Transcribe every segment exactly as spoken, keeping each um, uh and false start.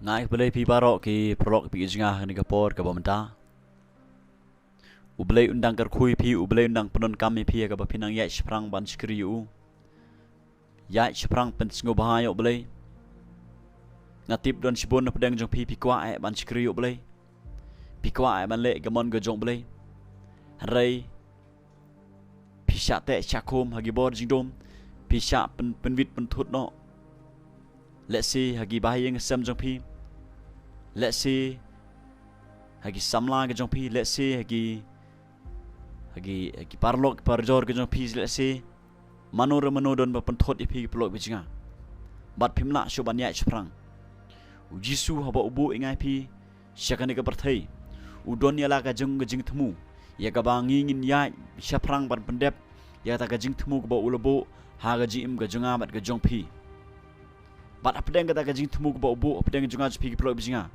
Nga ai khublei phi baroh ki paralok phi ki jingïa ha kane ka por kaba mynta. U Blei un dang kyrkhu ïa phi, U Blei un dang pyndonkam ïa phi ha kaba phin nang ïaid shaphrang ban shakri ïa u. Ïaid shaphrang pynsngewbha ïa U Blei. Nga tip don shibun na pdeng jong phi phi kwah eh ban shakri ïa U Blei. Phi kwah eh ban leh ka mon ka jong U Blei. Hynrei phi shah teh shah khum ha ki bor jingdum. Phi shah pyn, pynwit pynthut noh. Lehse ha ki bahaïing hasem jong phi. Lehse ha ki samla ka jong phi. Lehse ha ki, ha ki, ha ki paralok ki parajor ka jong phi. Lehse mano re mano don ba pynthut ïa phi ki paralok ki jingïa. Bad phim lah shuh ban ïaid shaphrang. U Jisu haba u buh ïa nga ïa phi sha kane ka pyrthei, u don ïa la ka jong ka jingthmu ïa kaba ngi ngin ïaid shaphrang ban pyndep ïa kata ka jingthmu kaba u la buh ha ka jingim ka jong nga bad ka jong phi. Bad hapdeng kata ka jingthmu kaba u buh hapdeng jong nga jong phi ki paralok ki jingïa.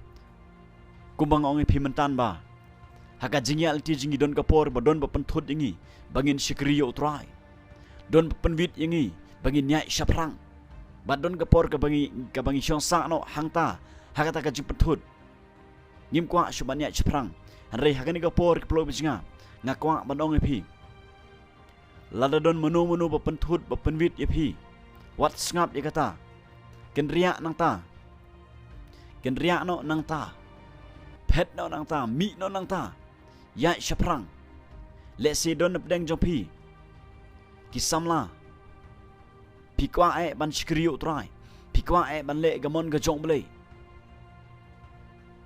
Kumba nga ong ïa phi mynta ba ha ka jingïaid lynti jong ngi don ka por ba don ba pynthut ïa ngi ba ngin shakri ïa U Trai. Don ba pynwit ïa ngi ba ngin ïaid shaphrang. Bad don ka por kaba ngi, kaba ngi shong sah noh hangta ha kata ka jingpynthut. Ngim kwah shuh ban ïaid shaphrang. Hynrei ha kane ka por ki paralok ki jingïa, nga kwah ban ong ïa phi, lada don mano mano ba pynthut ba pynwit ïa phi, wat sngap ïa kata. Kynriah nangta. Kynriah noh nangta. Phet noh nangta, mih noh nangta. Ïaid shaphrang. Lehse don na pdeng jong phi ki samla. Phi kwah eh ban shakri ïa U Trai. Phi kwah eh ban leh ka mon ka jong U Blei.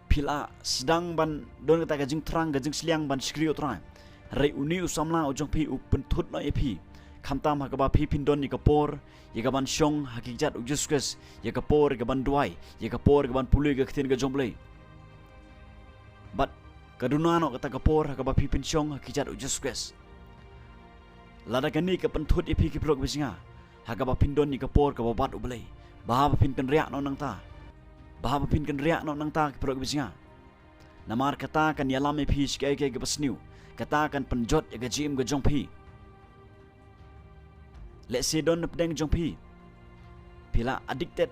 Phi la sdang ban don kata ka jingthrang ka jingsliang ban shakri ïa U Trai. Hynrei une u samla u jong phi u pynthut noh ïa phi. Khamtam ha kaba phi phin don ïa ka por ïa ka ban shong ha ki kjat U Jisu Khrist, ïa ka por ïa ka ban duwai, ïa ka por ïa ka ban pule ïa ka ktien ka jong U Blei. Bad ka duna noh kata ka por ha kaba phi phin shong ha ki kjat U Jisu Khrist. Lada kane ka pynthut ïa phi ki paralok ki jingïa ha kaba phin don ïa ka por kaba bad U Blei, bha ba phin kynriah noh nangta. Bha ba phin kynriah noh nangta ki paralok ki jingïa. Namar kata kan ïalam ïa phi sha kiei kiei kiba sniew. Kata kan pynjot ïa ka jingim ka jong phi. Lehse don na pdeng jong phi phi la addicted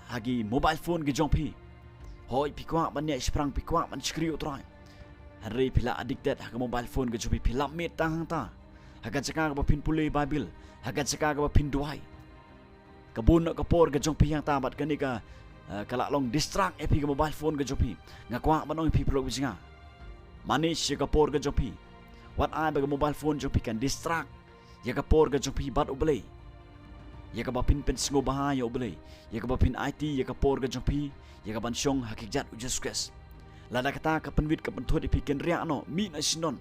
ha ki mobile phone ki jong phi. Hooid, phi kwah ban ïaid shaphrang, phi kwah ban shakri ïa U Trai. Hynrei phi la addicted ha ka mobile phone ka jong phi, phi la mih tang hangta. Ha ka jaka kaba phin pule Bible, ha ka jaka kaba phin duwai. Ka bun noh ka por ka jong phi hangta bad kane ka, eh, ka la long distract ïa phi ka mobile phone ka jong phi. Nga kwah ban ong ïa phi paralok ki jingïa, manage ïa ka por ka jong phi. Wat ai ba ka mobile phone jong phi kan distract ïa ka por ka jong phi bad U Blei, ïa kaba phin pynsngewbha ïa U Blei, ïa kaba phin aiti ïa ka por ka jong phi ïa ka ban shong ha ki kjat U Jisu Khrist. Lada kata ka pynwit ka pynthut ïa phi, kynriah noh, mih noh shisyndon.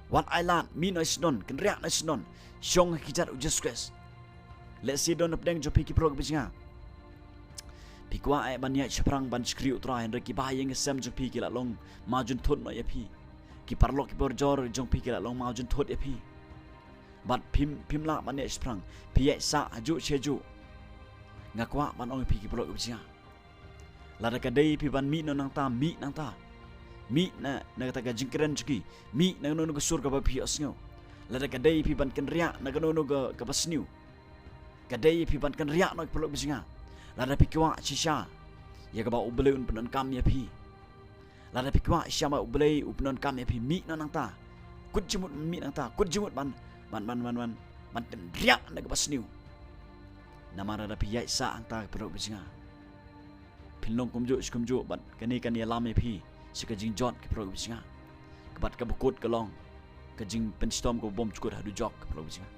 Wat ailad, mih noh shisyndon, kynriah noh shisyndon. Shong ha ki kjat U Jisu Khrist. Lehse don na pdeng jong phi ki paralok ki jingïa, phi kwah eh ban ïaid shaphrang ban shakri ïa U Trai, hynrei ki bahaïing hasem jong phi ki la long mawjynthut noh ïa phi. Ki paralok ki parajor jong phi ki la long mawjynthut ïa phi. Bad phim, phim lah ban ïaid shaphrang. Phi ïaid sah hajuh shi hajuh. Nga kwah ban ong ïa phi ki paralok ki jingïa, lada ka dei phi ban mih noh nangta, mih nangta. Mih na, na kata ka jingkren jong ki. Mih na kano kano ka sur kaba phi ïohsngew. Lada ka dei phi ban kynriah na kano kano ka, kaba sniew. Ka dei phi ban kynriah noh ki paralok ki jingïa. Lada phi kwah shisha ïa kaba U Blei un pyndonkam ïa phi. Lada phi kwah shisha ba U Blei u pyndonkam ïa phi, mih noh nangta. Kut jingmut mih nangta, kut jingmut ban, ban, ban, ban, ban, ban kynriah na kaba sniew. Namar lada phi ïaid sah hangta ki paralok ki jingïa, phin long kumjuh shi kumjuh bad kane kan ïalam ïa phi sha ka jingjot ki paralok ki jingïa. Ka bad kaba kut ka long ka jingpynshitom kaba bymjukut haduh jok ki paralok ki jingïa.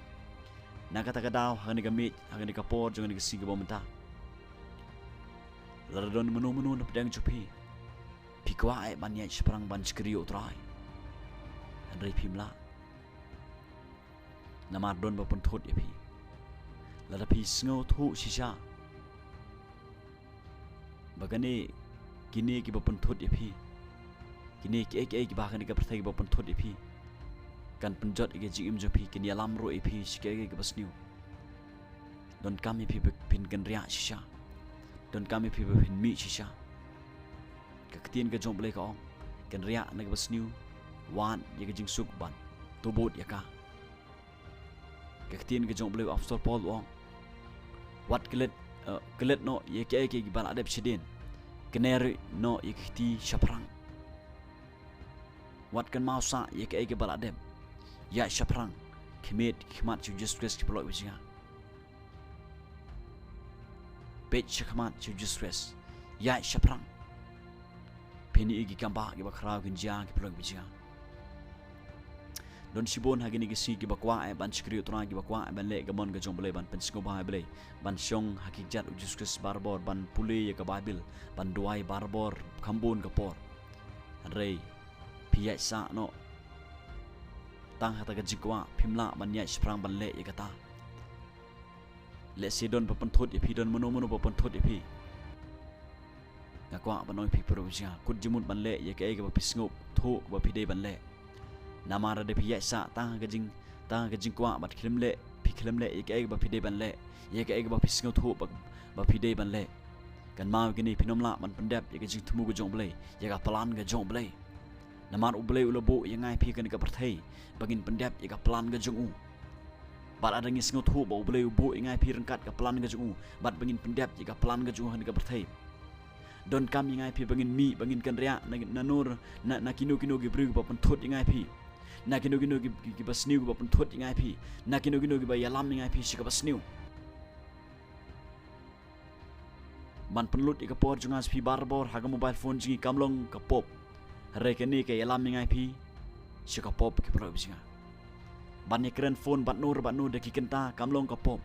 Na kata ka daw, ha kane ka miet, ha kane ka por jong kane ka sngi kaba mynta, lada don mano mano na pdeng jong phi, phi kwah eh ban ïaid shaphrang ban shakri ïa U Trai, hynrei phim lah. Namar don ba pynthut ïa phi. Lada phi sngewthuh shisha ba kane, kine kiba pynthut ïa phi, kine kiei kiei kiba ha kane ka pyrthei kiba pynthut ïa phi, kan pynjot ïa ka jingim jong phi, kin ïalam ruh ïa phi sha kiei kiei kiba sniew. Donkam ïa phi ba phin kynriah shisha. Donkam ïa phi ba phin mih shisha. Ka ktien ka jong U Blei ka ong, kynriah na kaba sniew, wad ïa ka jingsuk bad to bud ïa ka. Ka ktien ka jong U Blei, u Apostol Paul u ong, wat klet, eh, klet noh ïa kiei kiei kiba la dep shadien. Kner noh ïa ki kti shaphrang. Wat kynmaw sah ïa kaei kaba la dep. Ïaid shaphrang. Khmih khmat sha u Jisu Khrist ki paralok ba jong nga. Peit shakhmat sha u Jisu Khrist. Ïaid shaphrang. Phin ïohi ki kambah kiba khraw kin jia ki paralok ba jong nga. Don shibun ha kine ki sngi kiba kwah eh ban shakri U Trai, kiba kwah eh ban leh ka mon ka jong U Blei, ban pynsngewbha ïa U Blei, ban shong ha ki kjat u Jisu Khrist barabor, ban pule ïa ka Baibl, ban duwai barabor kham bun ka por. Hynrei phi ïaid sah noh. Tang ha kata ka jingkwah phim lah ban ïaid shaphrang ban leh ïa kata. Lehse don ba pynthut ïa phi, don mano mano ba pynthut ïa phi. Nga kwah ban ong ïa phi paralok ba jong nga, kut jingmut ban leh ïa kaei kaba phi sngewthuh ba phi dei ban leh. Namar lada phi ïaid sah tang ha ka jing, tang ha ka jingkwah bad khlem leh, phi khlem leh ïa kaei kaba phi dei ban leh, ïa kaei kaba phi sngewthuh ba, ba phi dei ban leh, kynmaw kine, phin ym lah ban pyndep ïa ka jingthmu ka jong U Blei, ïa ka plan ka jong U Blei. Namar U Blei u la buh ïa nga ïa phi ha kane ka pyrthei ba ngin pyndep ïa ka plan ka jong u. Bad lada ngi sngewthuh ba U Blei u buh ïa nga ïa phi ryngkat ka plan ka jong u, bad ba ngin pyndep ïa ka plan ka jong u ha kane ka pyrthei, donkam ïa nga ïa phi ba ngin mih, ba ngin kynriah na, na nur, na, na kino kino ki briew kiba pynthut ïa nga ïa phi, na kino kino ki, ki, kiba sniew kiba pynthut ïa nga ïa phi, na kino kino kiba ïalam ïa nga ïa phi sha kaba sniew. Ban pynlut ïa ka por jong nga sha phi barabor ha ka mobile phone jong ngi kam long ka pop. Hynrei kane ka ïalam ïa nga ïa phi sha ka pop ki paralok ba jong nga. Ban ïakren phone bad no re bad no da ki kynta kam long ka pop.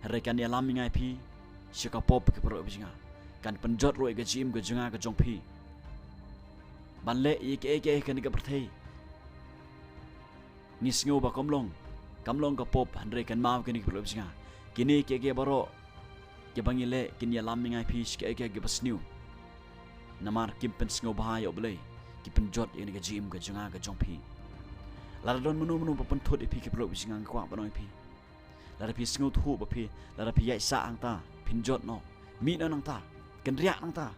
Hynrei kan ïalam ïa nga ïa phi sha ka pop ki paralok ba jong nga. Kan pynjot ruh ïa ka jingim ka jong nga ka jong phi. Ban leh ïa kiei kiei ha kane ka pyrthei, ngi sngew ba kam long, kam long ka pop, hynrei kynmaw kine ki paralok ba jong nga. Kine kiei kiei baroh kiba ngi leh kin ïalam ïa nga ïa phi sha kiei kiei kiba sniew. Namar kim pynsngewbha ïa U Blei, ki pynjot ïa kane ka jingim ka jong nga ka jong phi. Lada don mano mano ba pynthut ïa phi ki paralok ba jong nga, nga kwah ban ong ïa phi, lada phi sngewthuh ba phi, lada phi ïaid sah hangta, phin jot noh. Mih noh nangta. Kynriah nangta.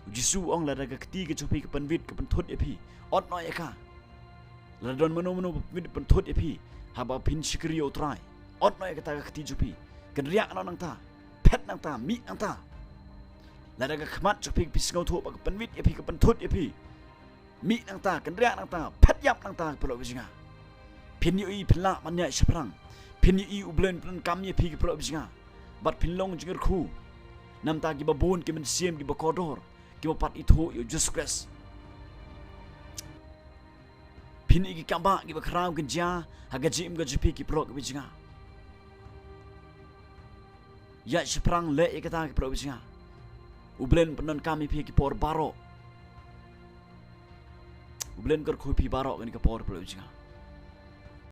U Jisu u ong lada ka kti ka jong phi ka pynwit ka pynthut ïa phi, ot noh ïa ka. Lada don mano mano ba pynwit pynthut ïa phi haba phin shakri ïa U Trai, ot noh ïa kata ka kti jong phi. Kynriah noh nangta. Phet nangta, mih nangta. Lada ka khmat jong phi phi sngewthuh ba ka pynwit ïa phi, ka pynthut ïa phi, mih nangta, kynriah nangta, phet ïap nangta ki paralok ba jong nga. Phin ïohi phin lah ban ïaid shaphrang. Phin ïohi U Blei un pyndonkam ïa phi ki paralok ba jong nga. Bad phin long jingkyrkhu na bynta kiba bun ki mynsiem kiba kordor, kiba pat ithuh ïa U Jisu Khrist. Phin ïohi ki kambah kiba khraw kin jia ha ka jingim ka jong phi ki paralok ba jong nga. Ïaid shaphrang, leh ïa kata ki paralok ba jong nga. U Blei un pyndonkam ïa phi ki por baroh. U Blei un kyrkhu ïa phi baroh kane ka por paralok ba jong nga.